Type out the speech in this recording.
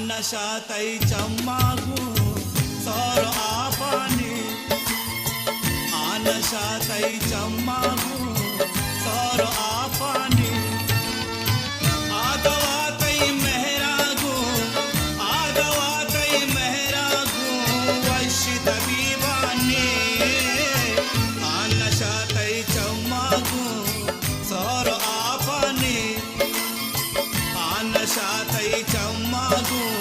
نشہ تئی چماں گوں سور آپانی، آ نشہ تئی چماں گوں سور آپانی۔ آ دوا تئی مہراں گوں، آ دوا تئی مہراں گوں وش طبیبانی۔ آ نشہ تئی چماں گوں سور آپانی، آ نشہ تئی چماں گوں